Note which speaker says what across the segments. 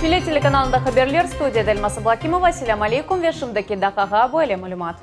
Speaker 1: Millet telekanalında haberler, studiyada Elmaz Ablakimova. Selâm aleykum ve şimdiki daqqağa böyle malümat.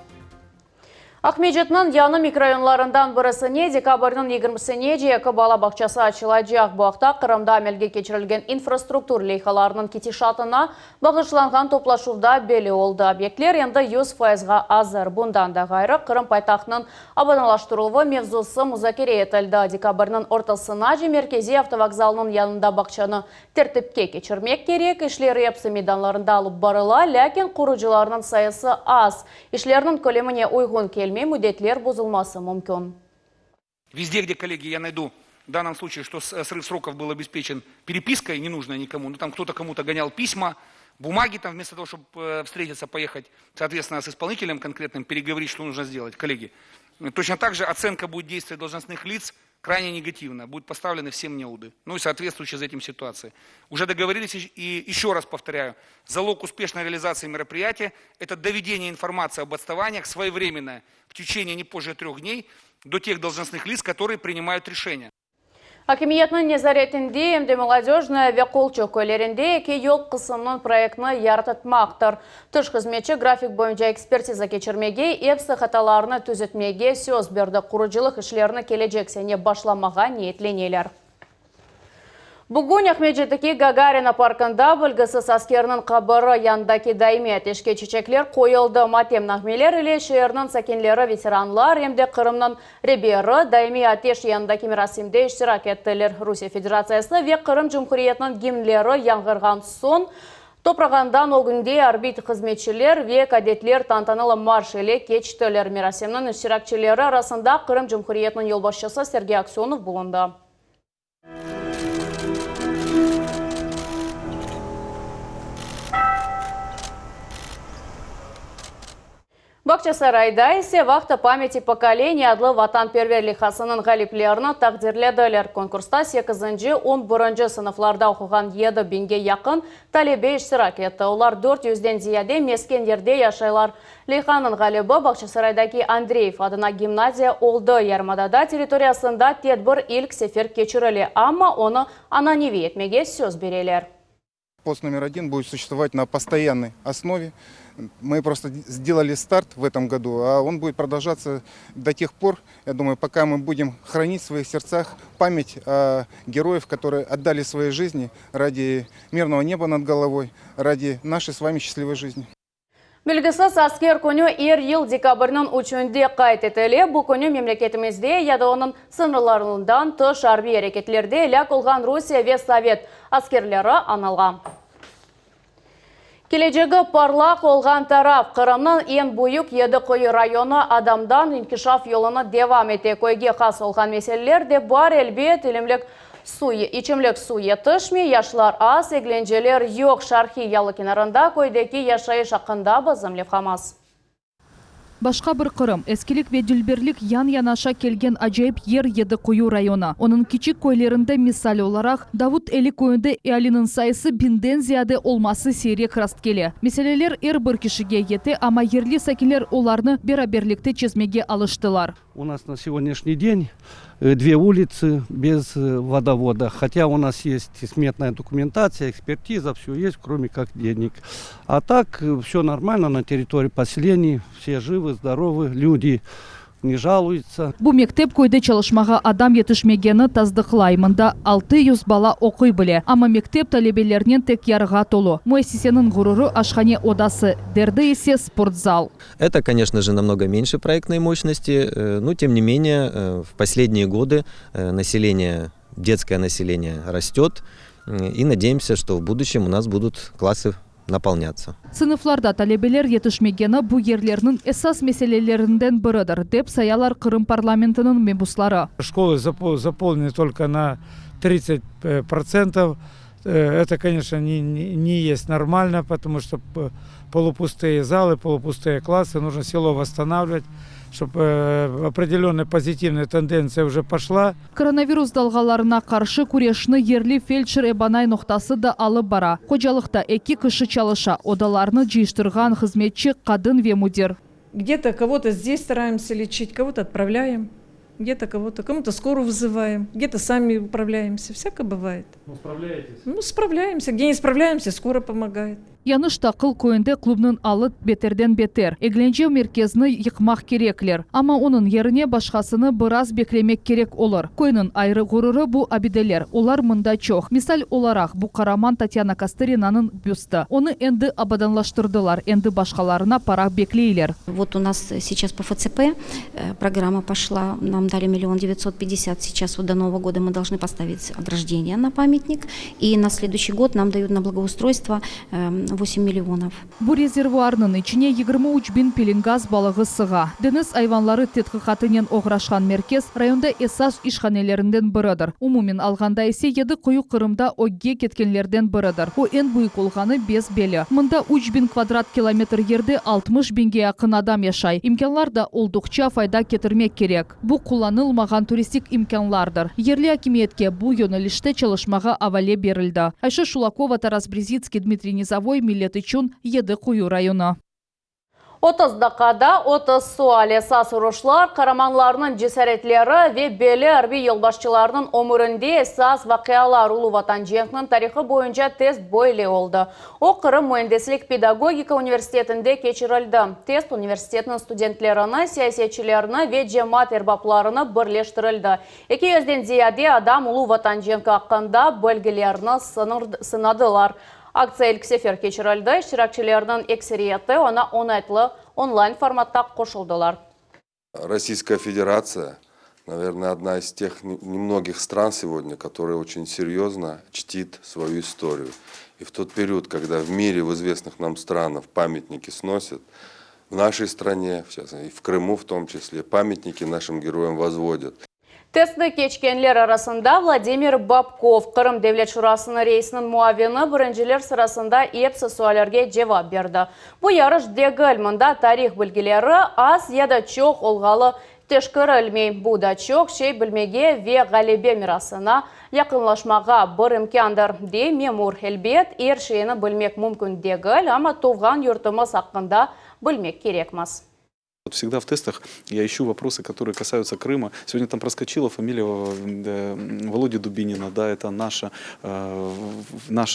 Speaker 1: Aqmescitniñ yañı mikrorayonlarından birisine dekabrniñ yigirmisinece eki bala bağçası açılacaq. Bu aqta Qırımda amelge keçirilgen infrastruktur leyhalarınıñ ketişatına bağışlanğan toplaşuvda belli oldı. Obyektler endi 100 fayızğa azır. Bundan da ğayrı, Qırım paytahtınıñ abadanlaştırıluvı mevzusı muzakere etildi. Dekabrniñ ortasınace merkeziy avtovokzalnıñ yanında bağçanı tertipke keçirmek kerek. İşler episi meydanlarında alıp barıla, lâkin qurucılarnıñ sayısı az. İşlerniñ kölemine uyğun kelmey, müddetler bozulması mümkün.
Speaker 2: Везде, где, коллеги, я найду в данном случае, что срыв сроков был обеспечен перепиской, не нужной никому, ну там кто-то кому-то гонял письма, бумаги там, вместо того, чтобы встретиться, поехать, соответственно, с исполнителем конкретным, переговорить, что нужно сделать, коллеги. Точно так же оценка будет действий должностных лиц крайне негативно, будут поставлены всем неуды. Ну и соответствующие за этим ситуации. Уже договорились и еще раз повторяю, залог успешной реализации мероприятия – это доведение информации об отставаниях своевременное в течение не позже 3 дней до тех должностных лиц, которые принимают решения.
Speaker 1: Akimiyetniñ nezaretinde em de Molodejnoye ve Qolçıq köylerinde eki yol qısımınıñ proyektini yaratmaqtır. Tış hızmetçi grafik boyunca ekspertiza keçirmege, epsi hatalarını tüzetmege söz berdi. Qurucılıq işlerini kelecek sene başlamağa niyetleneler. Bugün Aqmescitteki Gagarina parkında belgisiz askerniñ qabiri yanındaki daimiy ateşke çiçekler qoyuldı. Matem nağmeler ile şeerniñ sakinleri, veteranlar em de Qırımnıñ reberi daimiy ateş yanındaki merasimde iştirak ettiler. Rusiye Federatsiyası ve Qırım Cumhuriyetiniñ gimnleri yañğırağan soñ toprağından ögünde arbiy hızmetçiler ve kadetler tantanalı marş ile keçtiler. Merasimniñ iştirakçileri arasında Qırım Cumhuriyetiniñ yolbaşçısı Sergey Aksönov bulundı. Bağçasarayda ise «Вахта памяти поколений» adlı vatanperver leyhasınıñ ğaliplerini taqdirlediler. Konkursta 8-nci, 11-nci sınıflarda oquğan 7 biñge yaqın talebe iştirak etti. Olar 400-den ziyade mesken yerde yaşaylar. Leyhanıñ ğalibi Bağçasaraydaki Andreyev adına gimnaziya oldı. Yarımadada territoriyasında tedbir ilk sefer keçirile, amma onı ananeviy etmege söz bereler.
Speaker 3: Пост номер один будет существовать на постоянной основе. Мы просто сделали старт в этом году, а он будет продолжаться до тех пор, я думаю, пока мы будем хранить в своих сердцах память о героев, которые отдали свои жизни ради мирного неба над головой, ради нашей с вами счастливой жизни.
Speaker 1: Belgisiz asker künü er yıl dekabrniñ üçünde qayd etile. Bu künü memleketimizde ya da onıñ sıñırlarından tış arbiy areketlerde elâk olğan Rusiye ve Sovet askerleri añıla. Kelecegi parlaq olğan taraf Qırımnıñ eñ büyük Yedi Quyu rayonı adamdan inkişaf yolunı devam ete. Köyge has olğan meseleler de bar elbet, ilimlik suv, içimlik suv yetişmey, yaşlar az, eglenceler yoq. Şarqiy yalı kenarında köydeki yaşayış aqqında bizim levhamız.
Speaker 4: Başqa bir Qırım, eskilik ve dülberlik yan yanaşa kelgen acayip yer Yedi Quyu rayonı. Onıñ kiçik köylerinde misal olaraq, Davut Eli köyünde ealiniñ sayısı biñden ziyade olması siyrek rastkele. Meseleler er bir kişige yete, amma yerli sakinler olarnı beraberlikte çezmege alıştılar.
Speaker 5: У нас на сегодняшний день две улицы без водовода. Хотя у нас есть сметная документация, экспертиза, все есть, кроме как денег. А так все нормально на территории поселений, все живы, здоровы, люди не жалуются.
Speaker 4: Bu mektep köyde çalışmağa adam yetişmegeni tasdıqlay. Mında 600 bala oquy bile. Amma mektep talebelerinen tek yarığa tolu. Müessiseniñ ğururı aşhane odası, derdi ise sportzal.
Speaker 6: Это, конечно же, намного меньше проектной мощности, но тем не менее в последние годы население, детское население растет, и надеемся, что в будущем у нас будут классы наполняться.
Speaker 4: Sınıflarda talebeler yetişmegeni bu yerlerniñ esas meselelerinden biridir, dep sayalar Qırım parlamentiniñ mebusları.
Speaker 7: Школы заполнены только на 30 процентов. Это, конечно, не есть нормально, потому что полупустые залы, полупустые классы, нужно село восстанавливать, чтобы определенная позитивная тенденция уже пошла.
Speaker 4: Koronavirus dalğalarına qarşı küreşni yerli feldşer ebanay noqtası da alıp bara. Hocalıqta eki kişi çalışa, odalarnı cıyıştırğan hızmetçi, qadın ve müdir.
Speaker 8: Где-то кого-то здесь стараемся лечить, кого-то отправляем. Где-то кого-то, кому-то скорую вызываем, где-то сами управляемся. Всякое бывает.
Speaker 7: Ну, справляетесь?
Speaker 8: Ну, справляемся. Где не справляемся, скорая помогает.
Speaker 4: Yañış Taqıl köyünde klubnıñ alı beterden beter. Eglence merkezini yıqmaq kerekler. Amma onıñ yerine başqasını biraz beklemek kerek olur. Köyniñ ayrı ğururı bu abideler. Olar mında çoq. Misal olaraq, bu qaraman Tatyana Kostırinanıñ büsti. Onı endi abadanlaştırdılar, endi başqalarına para bekleyler.
Speaker 9: Вот у нас сейчас по ФЦП программа пошла, нам дали 1 950 000, сейчас вот до Нового года мы должны поставить ограждение на памятник, и на следующий год нам дают на благоустройство 8 миллионов.
Speaker 4: Bu rezervuarnıñ içine 23 biñ pelengaz balığı sığa. Deñiz ayvanları tedqiqatınen oğraşqan merkez rayonda esas işhanelerinden biridir. Umumen alğanda ise Yedi Quyu Qırımda ögge ketkenlerden biridir. O eñ büyük olğanı bes-belli. Mında 3000 kvadrat kilometr yerde 60 biñge yaqın adam yaşay. İmkânlar da olduqça fayda ketirmek kerek. Bu qullanılmağan turistik imkânlardır. Yerli akimiyetke bu yönelişte çalışmağa avale berildi. Ayşe Şulakova, Taras Brezitskiy, Dmitriy Nizavoy, Millet içün, Yedi Quyu rayonı.
Speaker 1: 30 daqqada 30 sual esas uruşlar, qaramanlarnıñ cesaretleri ve belli arbiy yolbaşçılarnıñ ömürinde esas vaqialar Ulu Vatan cenkiniñ tarihı boyunca test böyle oldı. O, Qırım müendislik pedagogika universitetinde keçirildi. Test universitetiniñ studentlerini, siyasetçilerini ve cemaat erbaplarını birleştirildi. 200-den ziyade adam Ulu Vatan cenki aqqında bilgilerini sınadılar. Aktsiya ilk sefer keçirildi. İştirakçilerniñ ekseriyeti oña oñaytlı onlayn formatta qoşuldılar.
Speaker 10: Российская Федерация, наверное, одна из тех немногих стран сегодня, которая очень серьезно чтит свою историю. И в тот период, когда в мире, в известных нам странах памятники сносят, в нашей стране, и в Крыму в том числе, памятники нашим героям возводят.
Speaker 1: Testni keçkenler arasında Vladimir Бабков, Qırım Devlet Şurasınıñ reisiniñ muavini birinciler sırasında episi suallerge cevap berdi. Bu yarış degil, mında tarih bilgileri az ya da çoq olğanı teşkerilmey. Bu da çoq şey bilmege ve ğalebe mirasına yaqınlaşmağa bir imkândır, dey memur. Elbet, er şeyni bilmek mümkün degil, amma tuvğan yurtumız aqqında bilmek kerekmiz.
Speaker 11: Всегда в тестах я ищу вопросы, которые касаются Крыма. Сегодня там проскочила фамилия Володи Дубинина, да, это наше,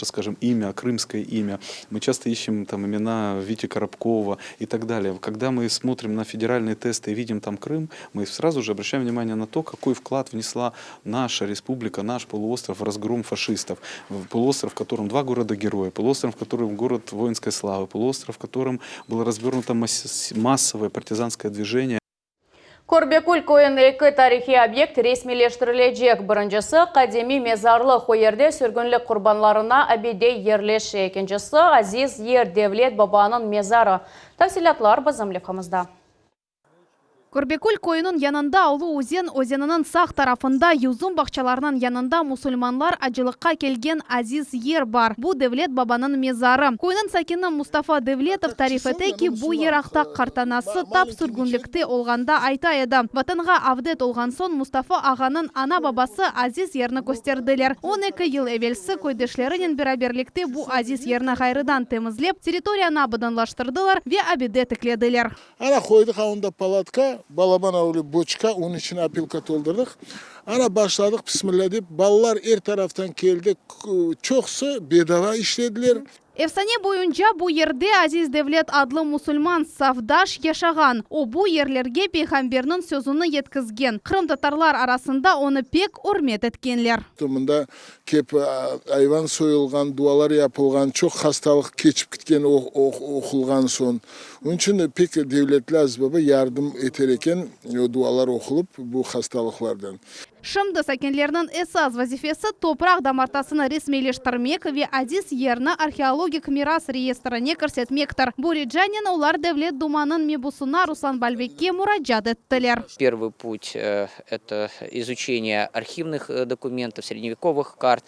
Speaker 11: скажем, имя, крымское имя. Мы часто ищем там имена Вити Коробкова и так далее. Когда мы смотрим на федеральные тесты и видим там Крым, мы сразу же обращаем внимание на то, какой вклад внесла наша республика, наш полуостров в разгром фашистов. Полуостров, в котором два города-героя, полуостров, в котором город воинской славы, полуостров, в котором было развернуто массовое партизанское движение.
Speaker 1: Körbekül köyünde eki tarihiy obyekt resmiyleştirilecek. Birincisi qadimiy mezarlıq o yerde sürgünlik qurbanlarına abide yerleşe. Ekincisi Aziz Yer Devlet babanıñ mezarı. Tafsilâtlar bizim levhamızda.
Speaker 12: Körbekül köyüniñ yanında Ulu Özen özeniniñ sağ tarafında yüzüm bağçalarınıñ yanında musulmanlar acılıqqa kelgen aziz yer bar. Bu Devlet babanıñ mezarı. Köyniñ sakini Mustafa Devletov tarif ete ki, bu yer aqta qartanası tap sürgünlikte olğanda ayta edi. Vatanğa avdet olğan soñ Mustafa ağanıñ ana-babası aziz yerni kösterdiler. 12 yıl evelsi köydeşlerinen beraberlikte bu aziz yerni ğayrıdan temizlep, territoriyanı abadanlaştırdılar ve abide tiklediler.
Speaker 13: Ana qoydıq onda palatka, balaban öyle boçka, onıñ içine опилка toldurdıq. Ana başladıq, bismillah dep, balalar er taraftan keldi, çoqusı bedava işlediler.
Speaker 12: Efsane boyunca bu yerde Aziz Devlet adlı musulman safdaş yaşağan. O bu yerlerge peyğamberniñ sözüni yetkizgen. Qırımtatarlar arasında onı pek ürmet etkenler.
Speaker 13: Mında kep ayvan soyulğan, dualar yapılğan, çoq hastalıq keçip ketken oqulğan soñ. Onıñ içün pek devletli Aziz Baba yardım eter eken, dualar oqulıp bu hastalıqlardan.
Speaker 12: Şimdi sakinlerniñ esas vazifesi topraq damartasını resmiyleştirmek ve aziz yerni arheologik miras reyestrine kirsetmektir. Bu ricanen olar Devlet Dumanıñ mebusına Ruslan Balbekke muracaat ettiler.
Speaker 14: Первый путь э, это изучение архивных документов, средневековых карт,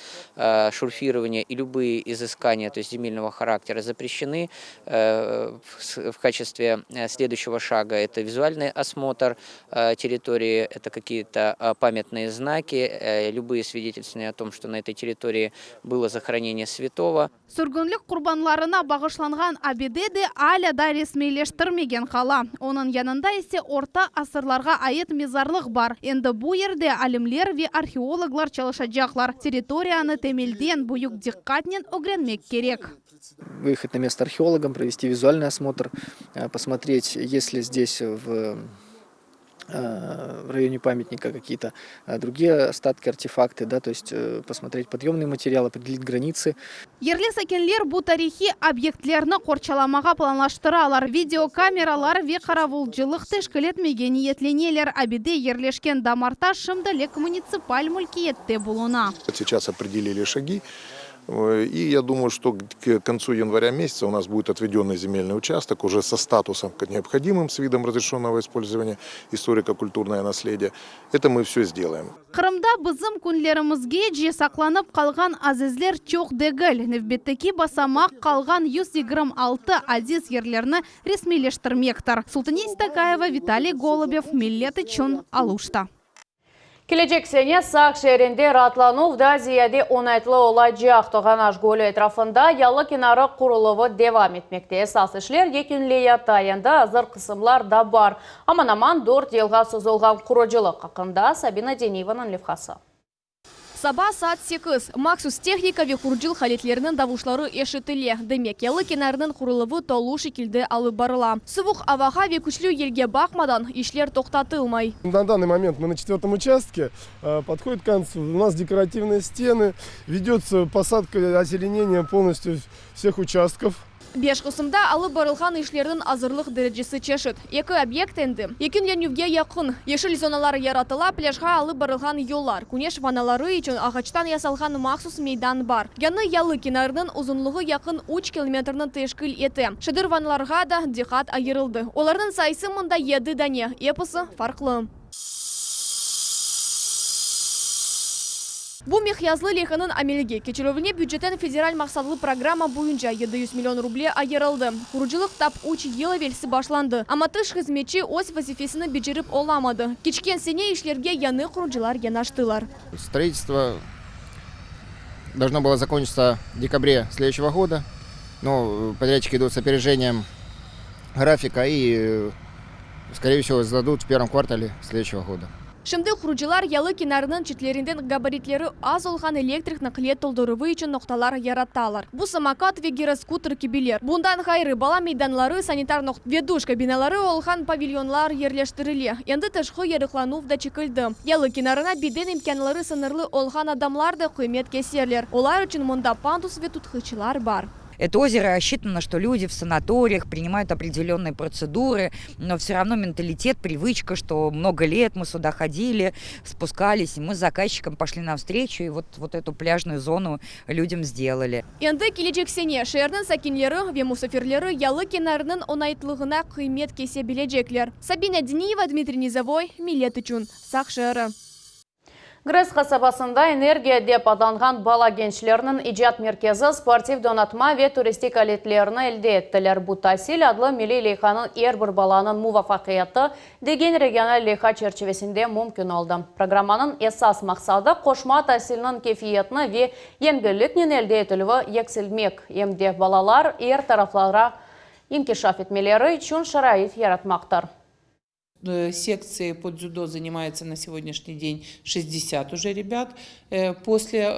Speaker 14: шурфирование и любые изыскания, то есть земельного характера, запрещены. В качестве следующего шага это визуальный осмотр территории, это какие-то памятные. памятные знаки, любые свидетельствования о том, что на этой территории было захоронение святого.
Speaker 12: Sürgünlik qurbanlarına bağışlanğan abide de alâ daa resmiyleştirmegen qala. Onıñ yanında ise orta asırlarğa ait mezarlıq bar. Endi bu yerde alimler ve arheologlar çalışacaqlar. Territoriyanı temelden büyük diqqatnen ögrenmek kerek.
Speaker 15: Выехать на место археологам, провести визуальный осмотр, посмотреть, есть ли здесь в в районе памятника какие-то другие остатки, артефакты, да, то есть посмотреть подъемный материал, определить границы.
Speaker 12: Yerli sakinler bu tarihiy obyektlerni qorçalamağa planlaştıralar, videokameralar ve qaravulcılıq teşkil etmege niyetleneler. Abide yerleşken damarta şimdilik munitsipal mülkiyette buluna.
Speaker 16: Сейчас определили шаги. И я думаю, что к концу января месяца у нас будет отведенный земельный участок уже со статусом необходимым, с видом разрешенного использования историко-культурное наследие. Это мы все сделаем.
Speaker 12: Qırımda bizim künlerimizgece saqlanıp qalğan azizler çoq degil. Nevbetteki basamaq qalğan 126 aziz yerlerni resmiyleştirmektir. Sultane İstakayeva, Vitaliy Golubev, Millet içün, Aluşta.
Speaker 1: Kelecek sene Saq şeerinde raatlanuv daa ziyade oñaytlı olacaq. Toğanaş gölü etrafında yalı kenarı quruluvı devam etmekte. Esas işler yekünleyata, endi azır qısımlar da bar. Aman-aman dört yılğa sozulğan qurucılıq aqqında Sabina Deniyevanıñ levhası.
Speaker 17: Saba saat 8. Mahsus tehnika ve qurucılıq aletleriniñ davuşları eşitile. Demek, yalı kenarınıñ quruluvı tolu şekilde alıp barıla. Suvuq avağa ve küçlü yelge baqmadan, işler toqtatılmay.
Speaker 18: На данный момент мы на четвертом участке, подходит к концу. У нас декоративные стены, ведется посадка, озеленение полностью всех участков.
Speaker 17: Beş qısımda alıp barılğan işlerniñ azırlıq derecesi çeşit. Eki obyekt endi yekünlenüvge yaqın. Yeşil zonalar yaratıla, plâjğa alıp barılğan yollar, küneş vannaları içün ağaçtan yasalğan mahsus meydan bar. Yañı yalı kenarınıñ uzunlığı yaqın üç kilometrni teşkil ete. Şadırvanlarğa da diqqat ayırıldı. Olarnıñ sayısı mında yedi dane, episi farqlı. Bu miqyaslı leyhanıñ amelge keçirüvine bücetten federal maqsatlı programma boyunca 700 million ruble ayırıldı. Qurucılıq tap üç yıl evelsi başlandı, amma tış hızmetçi öz vazifesini becerip olamadı. Keçken sene işlerge yañı qurucılar yanaştılar.
Speaker 19: Строительство должно было закончиться в декабре следующего года, но подрядчики идут с опережением графика и, скорее всего, сдадут в первом квартале следующего года.
Speaker 17: Şimdi qurucılar yalı kenarınıñ çetlerinden gabaritleri az olğan elektrik naqliyat tolduruvı içün noqtalar yaratalar. Bu samokat ve giroskutер kibiler. Bundan ğayrı, bala meydanları, sanitar noqta ve duş kabinaları olğan pavilyonlar yerleştirile. Endi tışqı yarıqlanuv da çekildi. Yalı kenarına beden imkânları sıñırlı olğan adamlar da qıymet keserler. Olar içün mında pandus ve tutqıçlar bar.
Speaker 20: Это озеро рассчитано, что люди в санаториях принимают определенные процедуры, но все равно менталитет, привычка, что много лет мы сюда ходили, спускались, и мы с заказчиком пошли навстречу, и вот, вот эту пляжную зону людям сделали.
Speaker 17: Endi kelecek sene şeerniñ sakinleri ve musafirleri yalı kenarınıñ oñaytlığına qıymet kese bilecekler. Sabina Diniyeva, Dmitriy Nizovoy, Millet içün, Saq şeeri.
Speaker 1: GRES qasabasında Energiya dep adlanğan bala gençlerniñ icat merkezi sportiv donatma ve turistik aletlerni elde ettiler. Bu Tasil adlı milliy leyhanıñ Er bir balanıñ muvafaqiyeti degen regional leyha çerçivesinde mümkün oldı. Programmanıñ esas maqsadı qoşma tasilniñ kefiyetini ve yengilliknen elde etilüvi yeksiltmek, em de balalar er taraflara inkişaf etmeleri içün şarait yaratmaqtır.
Speaker 21: Секции по дзюдо занимается на сегодняшний день 60 уже ребят после,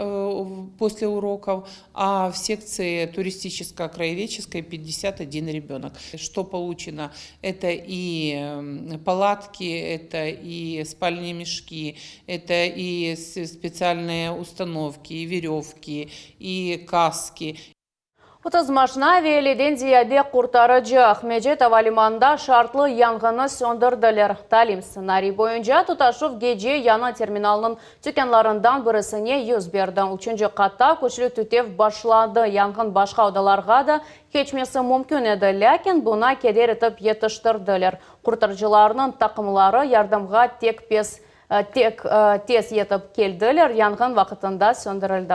Speaker 21: после уроков, а в секции туристическо-краеведческой 51 ребенок. Что получено? Это и палатки, это и спальные мешки, это и специальные установки, и веревки, и каски.
Speaker 1: 30 maşna ve 50-den ziyade qurtarıcı Aqmescit ava limanında şartlı yanğınnı söndürdiler. Talim stsenariy boyunca tutaşuv gece yañı terminalnıñ tükânlarından birisinde yüz berdi. Üçünci qatta küçlü tütev başlandı. Yanğın başqa odalarğa da keçmesi mümkün edi, lâkin buña keder etip yetiştirdiler. Qurtarıcılarnıñ taqımları yardımğa tek pes tek tez yetip keldiler, yanğın vaqtında söndürildi.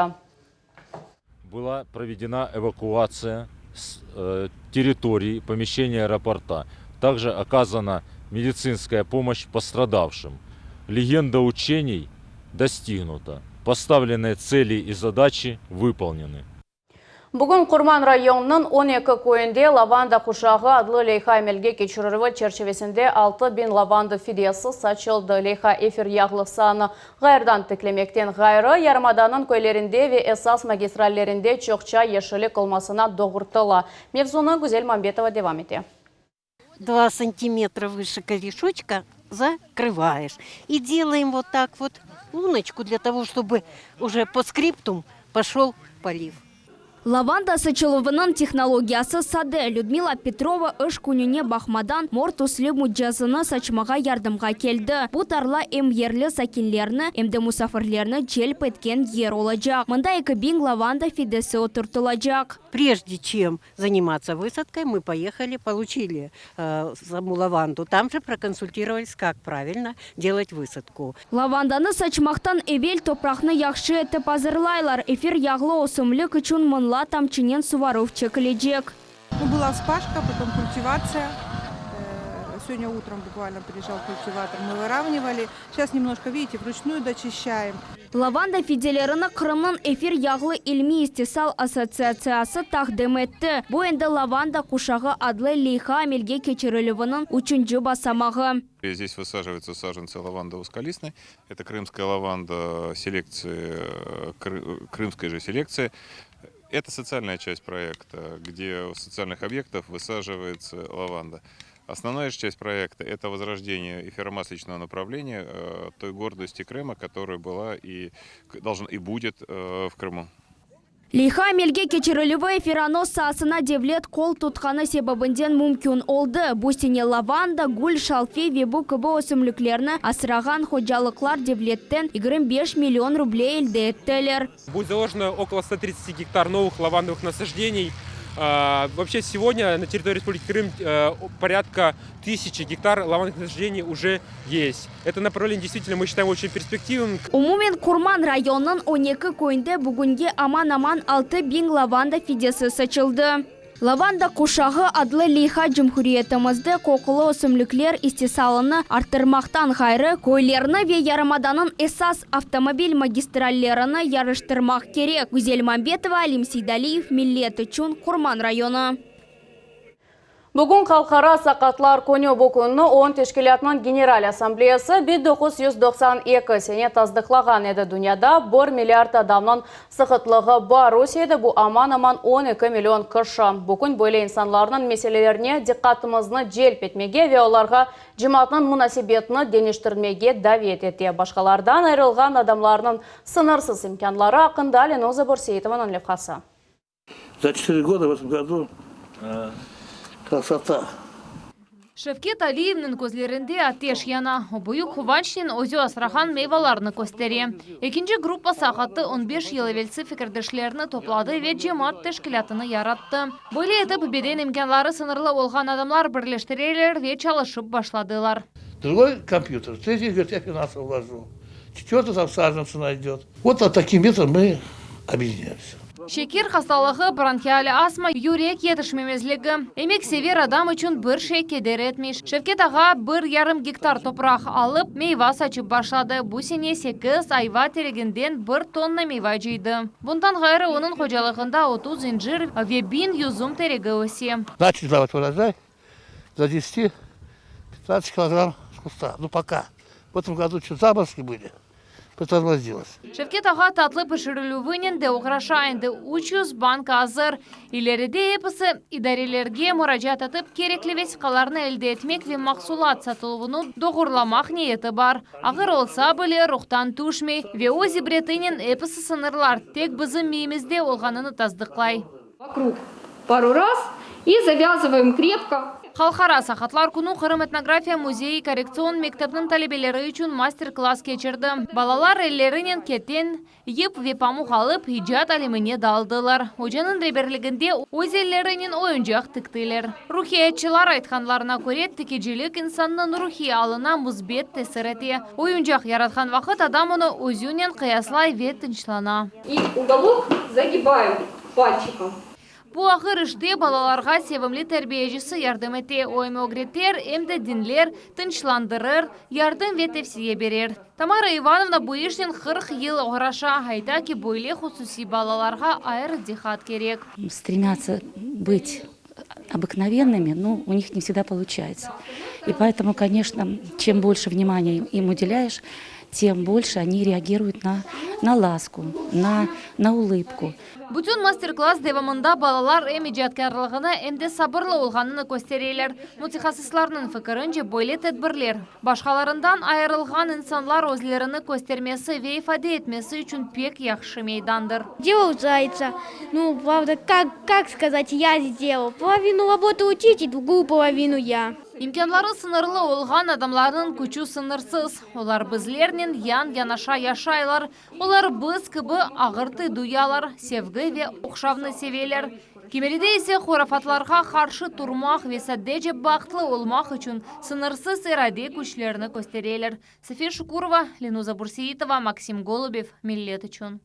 Speaker 22: Была проведена эвакуация с территории помещения аэропорта. Также оказана медицинская помощь пострадавшим. Легенда учений. достигнута. Поставленные цели и задачи выполнены.
Speaker 1: Bugün Qurman rayonınıñ 12 köyünde Lavanda quşağı adlı leyha amelge keçirilüvi çerçivesinde 6000 lavanda fidesi saçıldı. Leyha efir yağlı saanı ğayrıdan tiklemekten ğayrı, yarımadanıñ köylerinde ve esas magistrallerinde çoqça yeşillik olmasına doğrultıla. Mevzunı Güzel Mambetova devam ete.
Speaker 2: Два сантиметра выше корешочка закрываешь. И делаем вот так вот луночку для того, чтобы уже по скриптум пошел полив.
Speaker 3: Lavanda saçıluvınıñ tehnologiyası sade. Lüdmila Petrova iş kününe baqmadan mor tüslü mücizeni saçmağa yardımğa keldi. Bu tarla em yerli sakinlerni, em de musafirlerni celp etken yer olacaq. Mında 2000 lavanda fidesi oturtılacaq.
Speaker 2: Прежде чем заниматься высадкой, мы поехали, получили э, саму лаванду. Там же проконсультировались, как правильно делать высадку.
Speaker 3: Lavandanı saçmaqtan evel topraqnı yahşı etip azırlaylar. Efir yağlı ösümlik içün mıñlı tamçınen suvaruv çekilecek.
Speaker 23: Ну, была вспашка, потом культивация. Э, Сегодня утром буквально приезжал культиватор, мы выравнивали. Сейчас немножко, видите, вручную дочищаем.
Speaker 3: Lavanda fidelerini Qırımnıñ efir yağlı ilmiy istisal assotsiatsiyası taqdim etti. Bu endi Lavanda quşağı adlı leyha amelge keçirilüviniñ üçünci basamağı.
Speaker 24: Здесь высаживаются саженцы лаванды узколистной. Это крымская лаванда селекции, э, кры- крымской же селекции. Это социальная часть проекта, где у социальных объектов высаживается лаванда. Основная же часть проекта – это возрождение эфиромасличного направления, э, той гордости Крыма, которая была и должна и будет э, в Крыму.
Speaker 3: Leyha amelge keçirilüvi efiranoz saasına devlet qol tutqanı sebebinden mümkün oldı. Bu sene lavanda, gül, şalfey ve bu kibi ösümliklerni asrağan hocalıqlar devletten 25 million ruble elde ettiler.
Speaker 25: Будет заложено около 130 гектар новых лавандовых насаждений. А, Вообще сегодня на территории Республики Крым э, порядка 1000 гектар лавандовых насаждений уже есть. Это направление действительно мы считаем очень перспективным.
Speaker 3: Umumen Qurman rayonınıñ 12 köyünde bugünge aman-aman 6000 lavanda fidesi saçıldı. Lavanda quşağı adlı leyha cumhuriyetimizde qoqulı ösümlikler istisalını arttırmaqtan ğayrı, köylerni ve yarımadanıñ esas avtomobil magistrallerini yaraştırmaq kerek. Güzel Mambetova, Alim Seydaliyev, Millet içün Qurman rayonı.
Speaker 1: Bugün Halqara saqatlar künü bu künni OON teşkilâtınıñ General Assambleyası 1992 sene tasdıqlağan edi. Dünyada 1 milliard adamnıñ saqatlığı bar. Rusiyede bu aman-aman 12 million kişi. Bugün böyle insanlarnıñ meselelerine diqqatımıznı celp etmege ve olarğa cemaatnıñ munasebetini deñiştirmege davet ete. Başqalardan ayırılğan adamlarnıñ sıñırsız imkânları aqqında Lenoza Borseitovanıñ levhası.
Speaker 26: За 4 года в этом году красота.
Speaker 27: Şevket Aliyevniñ közlerinde ateş yana. O büyük quvançnen özü asrağan meyvalarnı köstere. Ekinci gruppa saqatı 15 yıl evelsi fikirdeşlerini topladı ve cemaat teşkilâtını yarattı. Böyle etip beden imkânları sıñırlı olğan adamlar birleştireler ve çalışıp başladılar.
Speaker 26: Другой компьютер. Третий говорит, я финансово вложу. Четвертый там саженцы найдет. Вот вот таким методом мы объединяемся.
Speaker 27: Şeker hastalığı, bronhial astma, yürek yetişmemezligi. Emeksever adam içün bir şey keder etmey. Şevket ağa bir yarım gektar topraq alıp, meyva saçıp başladı. Bu sene sekiz ayva tereginden bir tonna meyva cıydı. Bundan ğayrı onıñ hocalığında 30 incir ve 1000 yüzüm teregi öse.
Speaker 26: Начали давать урожай за 10-15 килограмм с куста. Ну пока. В этом году что заморозки были, притормозилось.
Speaker 27: Şevket ağa tatlı pişirilüvinen de oğraşa endi 300 banka azır. İleride episi idarelerge muracaat etip kerekli vesiqalarnı elde etmek ve mahsulat satıluvını doğurlamaq niyeti bar. Ağır olsa bile ruhtan tüşmey ve öz ibretinen episi sıñırlar tek bizim miyimizde olğanını tasdıqlay.
Speaker 28: Вокруг пару раз и завязываем крепко.
Speaker 27: Halqara saqatlar künü Qırım etnografiya müzeyi korrektsion mektepniñ talebeleri içün master-klass keçirdi. Balalar ellerinen keten, yip ve pamuq alıp icat alemine daldılar. Ocanıñ reberliginde öz ellerinen oyuncaq tiktiler. Ruhiyatçılar aytqanlarına köre tikicilik insannıñ ruhiy alına müsbet tesir ete. Oyuncaq yaratqan vaqıt adam onı özünen qıyaslay ve tınçlana.
Speaker 28: И уголок загибаем пальчиком.
Speaker 27: Bu ağır işte balalarğa sevimli terbiyecisi yardım ete, o em ögreter, em de diñler, tınçlandırır, yardım ve tevsiye berer. Tamara İvanovna bu işnen 40 yıl oğraşa, ayta ki, böyle hususiy balalarğa ayrı diqqat kerek.
Speaker 4: Стремятся быть обыкновенными, но у них не всегда получается. И поэтому, конечно, чем больше внимания им уделяешь, тем больше они реагируют на, на ласку, на, на улыбку.
Speaker 27: Bütün master-klass devamında balalar em icatkârlığını, em de sabırlı olğanını köstereler. Mütehassıslarnıñ fikirince, böyle tedbirler, başqalarından ayırılğan insanlar özlerini köstermesi ve ifade etmesi içün pek yahşı meydandır.
Speaker 5: Делал зайца. Ну, правда, как, как сказать, я сделал. Половину работы учитель, другую половину я.
Speaker 27: İmkânları sıñırlı olğan adamlarnıñ küçü sıñırsız. Olar bizlernen yan-yanaşa yaşaylar. Olar biz kibi ağırtı duyalar, sevgi ve ohşavnı seveler. Kimeride ise hurafatlarğa qarşı turmaq ve sadece bahtlı olmaq içün sıñırsız irade küçlerini köstereler. Safiye Şukurova, Lenuza Burseitova, Maksim Golubev, Millet içün.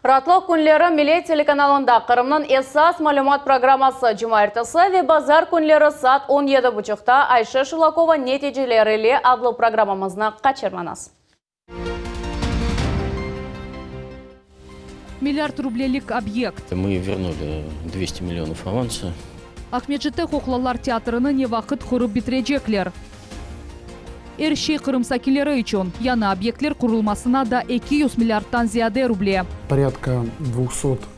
Speaker 1: Raatlıq künleri Millet telekanalında Qırımnıñ esas malümat programması cumaertesi ve bazar künleri saat on yedi buçuqta Ayşe Şulakova neticeleri ile adlı programmamıznı qaçırmañız.
Speaker 6: Milliard rublelik obyekt.
Speaker 7: Мы вернули 200 миллионов аванса.
Speaker 6: Aqmescitte qoqlalar teatrini ne vaqıt qurıp bitirecekler? Er şey Qırım sakinleri içün. Yañı obyektler qurulmasına da 200 milliardtan ziyade ruble.
Speaker 8: Порядка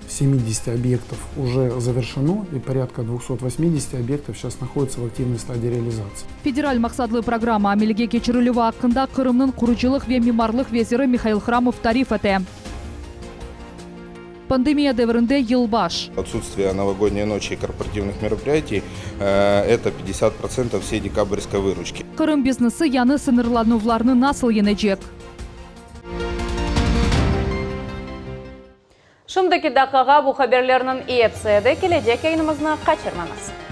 Speaker 8: 270 объектов уже завершено и порядка 280 объектов сейчас находятся в активной стадии реализации.
Speaker 6: Federal maqsatlı programma amelge keçirilüvi aqqında Qırımnıñ qurucılıq ve mimarlıq veziri Mihail Hramov tarif ete. Pandemiya devrinde yılbaş.
Speaker 9: Отсутствие новогодней ночи и корпоративных мероприятий э, это 50% всей декабрьской выручки.
Speaker 6: Qırım biznesi yañı sıñırlanuvlarnı nasıl yeñecek?
Speaker 1: Şimdiki daqqağa bu haberlerniñ episi edi. Kelecek yayınımıznı qaçırmañız.